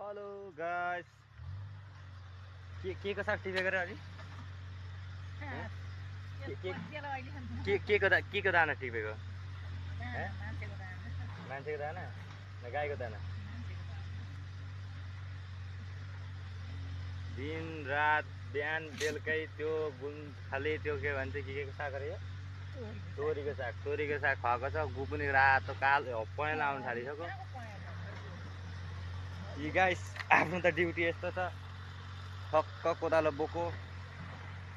hello guys के को साग टिपेको रे अलि के को दाना टिपेको मान्छेको दाना न गाईको दाना दिन रात बिहान बेलुकै त्यो गुन्थाले त्यो के भन्छ के को साग रे तोरीको साग खुवाएको छ गु पनि रातो कालो पहेँला आउनु थालिसक्यो यी गाइस आफ्नो त ड्युटी यस्तो छ ठक्क कोदालो बोको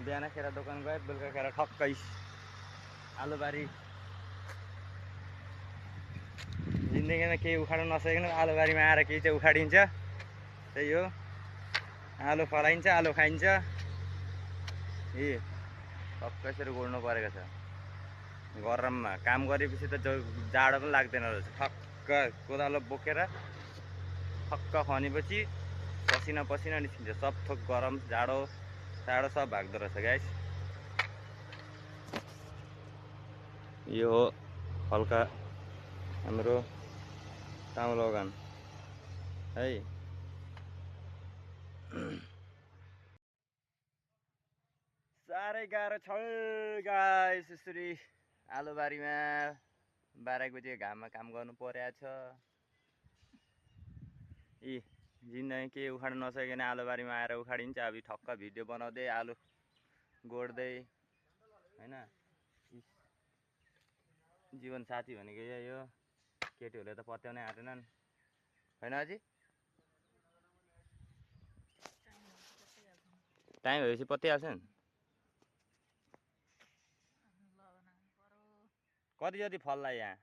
बिहान खेर दोकान गयो बेलुका खेर ठक्कै आलुबारी जिन्दगीमा केही उखाड्न नसकेन आलुबारीमा आएर केही चाहिँ उखाडिन्छ त्यही हो आलु फलाइन्छ आलु खाइन्छ ए ठक्क यसरी गोड्नु परेको छ गरममा काम गरेपछि त जाडो पनि लाग्दैन रहेछ ठक्क कोदालो बोकेर ठक्क खनेपछि पसिना पसिना निस्किन्छ सब थोक गरम जाडो सब भाग्दो रहेछ गाइस यो हो हल्का हाम्रो तामाङ लगान है साह्रै गाह्रो छ गाइस यसरी आलुबारीमा 12 बजे घाममा काम गर्नु परेको छ यी जिन्दगी के उखाड्न नसकेन आलुबारीमा आएर उखाडिन्छ अब ठक्क भिडियो बनाउँदै आलु गोड्दै हैन जीवन साथी भनेको यही हो केटीहरूले त पत्याउनै आँटेनन् हैन अझै टाइम भएपछि पत्याइहाल्छ नि कति जति फल्ला यहाँ